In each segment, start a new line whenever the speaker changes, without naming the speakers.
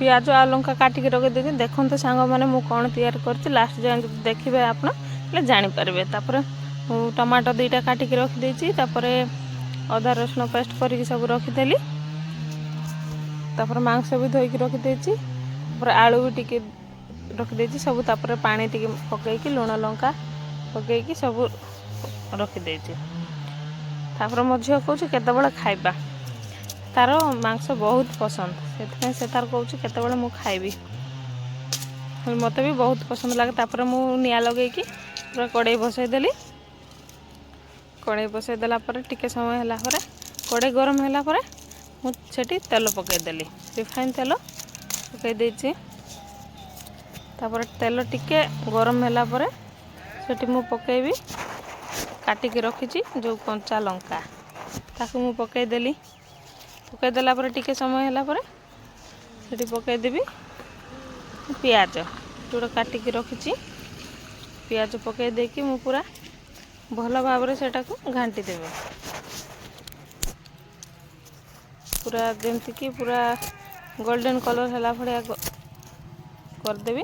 ପିଆଜ ଆଉ ଲଙ୍କା କାଟିକି ରଖିଦେଇଛି। ଦେଖନ୍ତୁ ସାଙ୍ଗମାନେ, ମୁଁ କ'ଣ ତିଆରି କରିଛି, ଲାଷ୍ଟ ଯାଏଁ ଯଦି ଦେଖିବେ ଆପଣ ହେଲେ ଜାଣିପାରିବେ। ତାପରେ ମୁଁ ଟମାଟୋ 2ଟା କାଟିକି ରଖିଦେଇଛି। ତାପରେ ଅଦା ରସୁଣ ପେଷ୍ଟ କରିକି ସବୁ ରଖିଦେଲି। ତାପରେ ମାଂସ ବି ଧୋଇକି ରଖିଦେଇଛି। ତାପରେ ଆଳୁ ବି ଟିକେ ରଖିଦେଇଛି ସବୁ। ତାପରେ ପାଣି ଟିକେ ପକେଇକି, ଲୁଣ ଲଙ୍କା ପକେଇକି ସବୁ ରଖିଦେଇଛି। ତାପରେ ମୋ ଝିଅ କହୁଛି କେତେବେଳେ ଖାଇବା। ତାର ମାଂସ ବହୁତ ପସନ୍ଦ, ସେଥିପାଇଁ ସେ ତାର କହୁଛି କେତେବେଳେ ମୁଁ ଖାଇବି। ମୋତେ ବି ବହୁତ ପସନ୍ଦ ଲାଗେ। ତାପରେ ମୁଁ ନିଆଁ ଲଗେଇକି ପୁରା କଡ଼େଇ ବସେଇଦେଲି। କଡ଼େଇ ବସେଇ ଦେଲା ପରେ, ଟିକେ ସମୟ ହେଲା ପରେ, କଡ଼େଇ ଗରମ ହେଲା ପରେ ମୁଁ ସେଠି ତେଲ ପକେଇଦେଲି। ରିଫାଇନ୍ ତେଲ ପକେଇ ଦେଇଛି। ତାପରେ ତେଲ ଟିକେ ଗରମ ହେଲା ପରେ ସେଠି ମୁଁ ପକେଇବି କାଟିକି ରଖିଛି ଯେଉଁ କଞ୍ଚା ଲଙ୍କା, ତାକୁ ମୁଁ ପକେଇଦେଲି। ପକେଇଦେଲା ପରେ ଟିକେ ସମୟ ହେଲା ପରେ ସେଠି ପକେଇଦେବି ପିଆଜ, ଯେଉଁଟା କାଟିକି ରଖିଛି। ପିଆଜ ପକେଇ ଦେଇକି ମୁଁ ପୁରା ଭଲ ଭାବରେ ସେଟାକୁ ଘାଣ୍ଟି ଦେବି, ପୁରା ଯେମିତିକି ପୁରା ଗୋଲ୍ଡେନ୍ କଲର୍ ହେଲା ଭଳିଆ କରିଦେବି।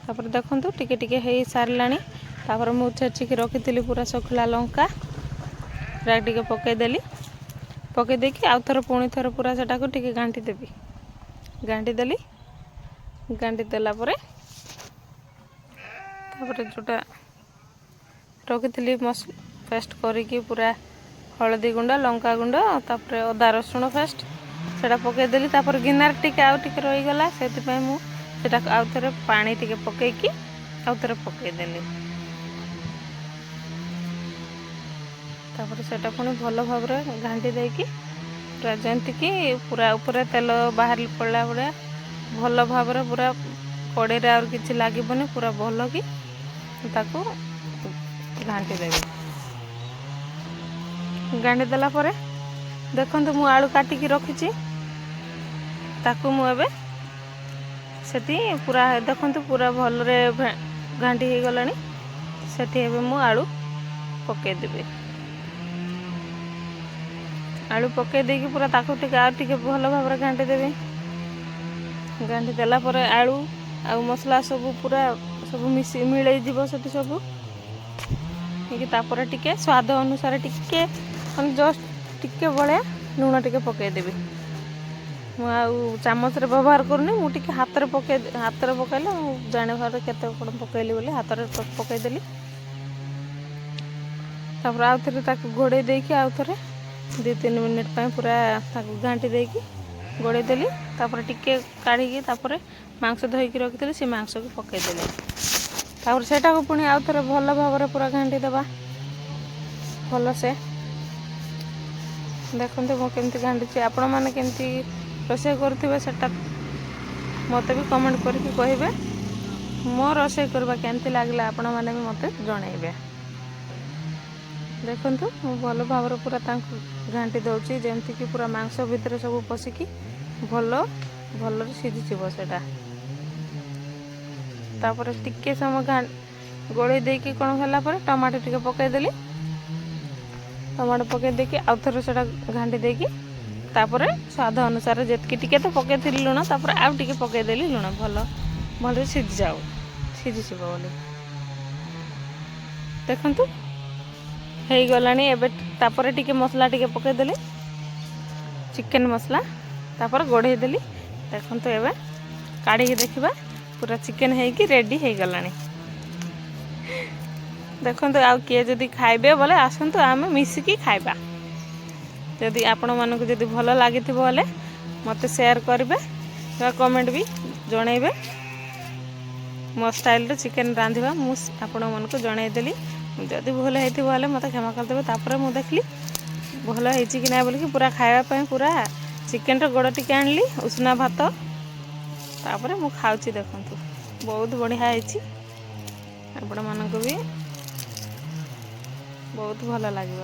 ତାପରେ ଦେଖନ୍ତୁ, ଟିକେ ଟିକେ ହେଇ ସାରିଲାଣି। ତାପରେ ମୁଁ ଛେଚିକି ରଖିଥିଲି ପୁରା ଶୁଖିଲା ଲଙ୍କା, ପୁରା ଟିକେ ପକେଇଦେଲି। ପକେଇ ଦେଇକି ଆଉ ଥରେ ପୁଣି ଥରେ ପୁରା ସେଟାକୁ ଟିକେ ଘାଣ୍ଟି ଦେବି। ଘାଣ୍ଟି ଦେଲି। ଘାଣ୍ଟି ଦେଲା ପରେ ତାପରେ ଯେଉଁଟା ରଖିଥିଲି ମସଲା ପେଷ୍ଟ କରିକି, ପୁରା ହଳଦୀ ଗୁଣ୍ଡ, ଲଙ୍କା ଗୁଣ୍ଡ, ତାପରେ ଅଦା ରସୁଣ ପେଷ୍ଟ, ସେଇଟା ପକେଇଦେଲି। ତାପରେ ଗିନାର ଟିକେ ଆଉ ଟିକେ ରହିଗଲା, ସେଥିପାଇଁ ମୁଁ ସେଟାକୁ ଆଉ ଥରେ ପାଣି ଟିକେ ପକେଇକି ଆଉ ଥରେ ପକେଇଦେଲି। ତାପରେ ସେଇଟା ପୁଣି ଭଲ ଭାବରେ ଘାଣ୍ଟି ଦେଇକି, ପୁରା ଯେମିତିକି ପୁରା ଉପରେ ତେଲ ବାହାରି ପଡ଼ିଲା ଭଳିଆ, ଭଲ ଭାବରେ ପୁରା କଡ଼େଇରେ ଆଉ କିଛି ଲାଗିବନି, ପୁରା ଭଲ କି ତାକୁ ଘାଣ୍ଟି ଦେବି। ଘାଣ୍ଟି ଦେଲା ପରେ ଦେଖନ୍ତୁ, ମୁଁ ଆଳୁ କାଟିକି ରଖିଛି, ତାକୁ ମୁଁ ଏବେ ସେଠି ପୁରା, ଦେଖନ୍ତୁ, ପୁରା ଭଲରେ ଘାଣ୍ଟି ହେଇଗଲାଣି। ସେଠି ଏବେ ମୁଁ ଆଳୁ ପକେଇଦେବି। ଆଳୁ ପକେଇ ଦେଇକି ପୁରା ତାକୁ ଟିକେ ଆଉ ଟିକେ ଭଲ ଭାବରେ ଘାଣ୍ଟି ଦେବି। ଘାଣ୍ଟି ଦେଲା ପରେ ଆଳୁ ଆଉ ମସଲା ସବୁ ପୁରା ସବୁ ମିଶି ମିଳେଇ ଯିବ ସେଠି ସବୁ ହେଇକି। ତାପରେ ଟିକେ ସ୍ୱାଦ ଅନୁସାରେ ଟିକେ, ମାନେ ଜଷ୍ଟ ଟିକେ ଭଳିଆ ଲୁଣ ଟିକେ ପକେଇଦେବି। ମୁଁ ଆଉ ଚାମଚରେ ବ୍ୟବହାର କରୁନି, ମୁଁ ଟିକେ ହାତରେ ପକେଇ, ହାତରେ ପକେଇଲେ ମୁଁ ଜାଣିପାରେ କେତେ କ'ଣ ପକେଇଲି ବୋଲି। ହାତରେ ପକେଇଦେଲି। ତାପରେ ଆଉ ଥରେ ତାକୁ ଘୋଡ଼େଇ ଦେଇକି ଆଉ ଥରେ 2-3 ମିନିଟ୍ ପାଇଁ ପୁରା ତାକୁ ଘାଣ୍ଟି ଦେଇକି ଘୋଡ଼େଇ ଦେଲି। ତାପରେ ଟିକେ କାଢ଼ିକି, ତାପରେ ମାଂସ ଧୋଇକି ରଖିଥିଲି, ସେ ମାଂସକୁ ପକେଇଦେଲି। ତାପରେ ସେଇଟାକୁ ପୁଣି ଆଉ ଥରେ ଭଲ ଭାବରେ ପୁରା ଘାଣ୍ଟି ଦେବା ଭଲସେ। ଦେଖନ୍ତୁ ମୁଁ କେମିତି ଘାଣ୍ଟୁଛି। ଆପଣମାନେ କେମିତି ରୋଷେଇ କରୁଥିବେ, ସେଟା ମୋତେ ବି କମେଣ୍ଟ କରିକି କହିବେ। ମୋ ରୋଷେଇ କରିବା କେମିତି ଲାଗିଲା, ଆପଣମାନେ ବି ମୋତେ ଜଣାଇବେ। ଦେଖନ୍ତୁ, ମୁଁ ଭଲ ଭାବରେ ପୁରା ତାଙ୍କୁ ଘାଣ୍ଟି ଦେଉଛି, ଯେମିତିକି ପୁରା ମାଂସ ଭିତରେ ସବୁ ପଶିକି ଭଲ ଭଲରେ ସିଝିଯିବ ସେଇଟା। ତାପରେ ଟିକେ ସମୟ ଗୋଳେଇ ଦେଇକି କ'ଣ ହେଲା ପରେ ଟମାଟୋ ଟିକେ ପକାଇଦେଲି। ଟମାଟୋ ପକାଇ ଦେଇକି ଆଉ ଥରେ ସେଇଟା ଘାଣ୍ଟି ଦେଇକି, ତାପରେ ସ୍ୱାଦ ଅନୁସାରେ ଯେତିକି ଟିକେ ତ ପକାଇଥିଲି ଲୁଣ, ତାପରେ ଆଉ ଟିକେ ପକାଇଦେଲି ଲୁଣ, ଭଲ ଭଲରେ ସିଝିଯାଉ, ସିଝିଯିବ ବୋଲି। ଦେଖନ୍ତୁ, ହେଇଗଲାଣି ଏବେ। ତାପରେ ଟିକେ ମସଲା ଟିକେ ପକାଇଦେଲି, ଚିକେନ୍ ମସଲା। ତାପରେ ଗୋଢ଼େଇ ଦେଲି। ଦେଖନ୍ତୁ, ଏବେ କାଢ଼ିକି ଦେଖିବା, ପୁରା ଚିକେନ୍ ହେଇକି ରେଡ଼ି ହେଇଗଲାଣି। ଦେଖନ୍ତୁ, ଆଉ କିଏ ଯଦି ଖାଇବେ ବୋଲେ ଆସନ୍ତୁ, ଆମେ ମିଶିକି ଖାଇବା। ଯଦି ଆପଣମାନଙ୍କୁ ଯଦି ଭଲ ଲାଗିଥିବ ହେଲେ ମୋତେ ସେୟାର କରିବେ ବା କମେଣ୍ଟ ବି ଜଣାଇବେ। ମୋ ଷ୍ଟାଇଲରେ ଚିକେନ୍ ରାନ୍ଧିବା ମୁଁ ଆପଣମାନଙ୍କୁ ଜଣାଇଦେଲି। ଯଦି ଭୁଲ ହେଇଥିବ ହେଲେ ମୋତେ କ୍ଷମା କରିଦେବେ। ତାପରେ ମୁଁ ଦେଖିଲି ଭଲ ହେଇଛି କି ନାହିଁ ବୋଲିକି, ପୁରା ଖାଇବା ପାଇଁ ପୁରା ଚିକେନର ଗୋଡ଼ ଟିକେ ଆଣିଲି, ଉଷୁନା ଭାତ, ତାପରେ ମୁଁ ଖାଉଛି। ଦେଖନ୍ତୁ, ବହୁତ ବଢ଼ିଆ ହେଇଛି। ଆପଣମାନଙ୍କୁ ବି ବହୁତ ଭଲ ଲାଗିବ।